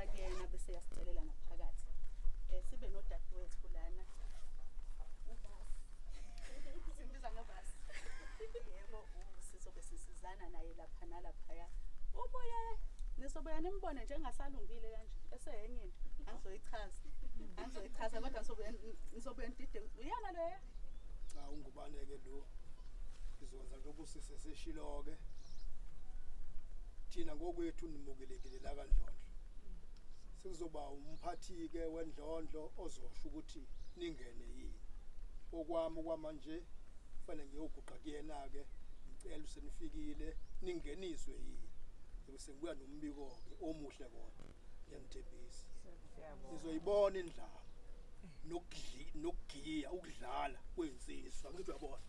kuyena bese yasicelela ngaphakathi. Sibe nodadewethu lana ubasi, simbiza ngebasi. Yebo, sizobe sisizana naye lapha nalaphaya. Ubuye nizobuya nimbone njengasalungile kanje eseyenye into, angizoyichaza, angizoyichaza, kodwa nizobuye nidide uyena leya. Cha, ungubane-ke lo ngizokwenza njengoba usise seshilo-ke. Thina ngokwethu nimukelekile la kaNdlondlo. Sekuzoba umphathi-ke wendlondlo ozosho ukuthi ningene yini. Okwami okwamanje kufanele ngiyoguqa kuyena-ke, ngicela usenifikile ningeniswe yini. Ngibe sengibuya nombiko-ke omuhle, kodwa ngiyanithembisa nizoyibona indlala nokugiya ukudlala kwensizwa. Ngithi uyabona.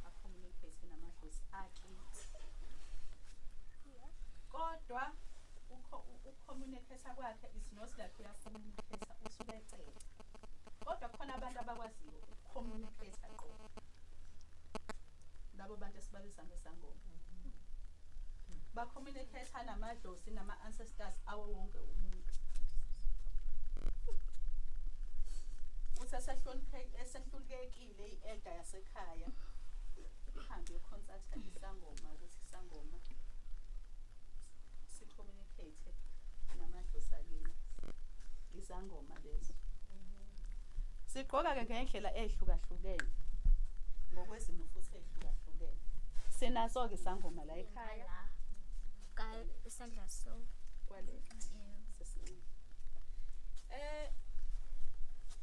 A-communicate namadlozi akithi, kodwa ucommunicate kwakhe is not like uyacommunicate usuke ecela, kodwa kukhona abantu abakwaziyo ukucommunicate qo, labo bantu esibabiza ngezangoma. Bacommunicate namadlozi nama-ancestors awo wonke umuntu. Uthi esehlulekile i-elder yasekhaya, ihambe yoconsulta isangoma ukuthi isangoma si-communicate namadlozi akini. Izangoma lezo sigqoka-ke ngendlela ey'hlukahlukene ngokwezimo futhi ey'hlukahlukene. Sinaso-ke isangoma la ekhaya. Ka isandla so. Kwale sesinye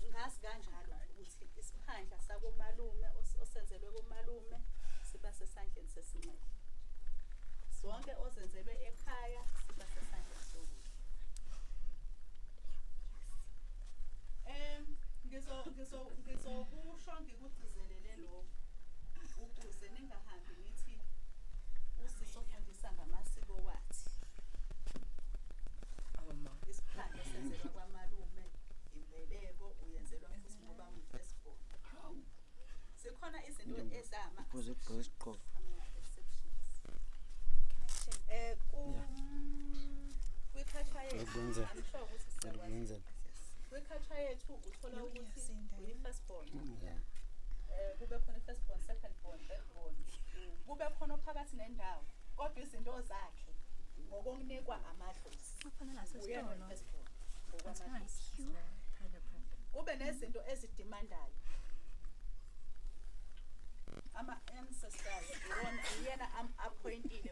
ngazi kanjalo ukuthi isiphandla sakomalume osenzelwe komalume siba sesandleni sesinxele, zonke ozenzelwe ekhaya siba sesandleni sokudla. Ngizokusho ngikugcizelele lokhu ukuze ningahambi nithi usisi ofundisa ngamasiko wathi isiphandla senzelwa kwamalume imbeleko uyenzelwa futhi ngoba ngu-firstborn. Zikhona izinto ezama Uphuze ukugqoka isigqoko. ama-exceptions kwi-culture yethu. Ukuyenzela. I'm sure ukuthi Cela siyakwazi. ukuyenzela. Kwi-culture yethu uthola ukuthi uyi-firstborn, kube khona i-first born, second born, third born, kube khona ophakathi nendawo, kodwa izinto zakhe ngokokunikwa amadlozi uyena oyi-first born ngokwamadlozi. Kube nezinto ezidemandayo ama-ancestors, iwona uyena am-appointile.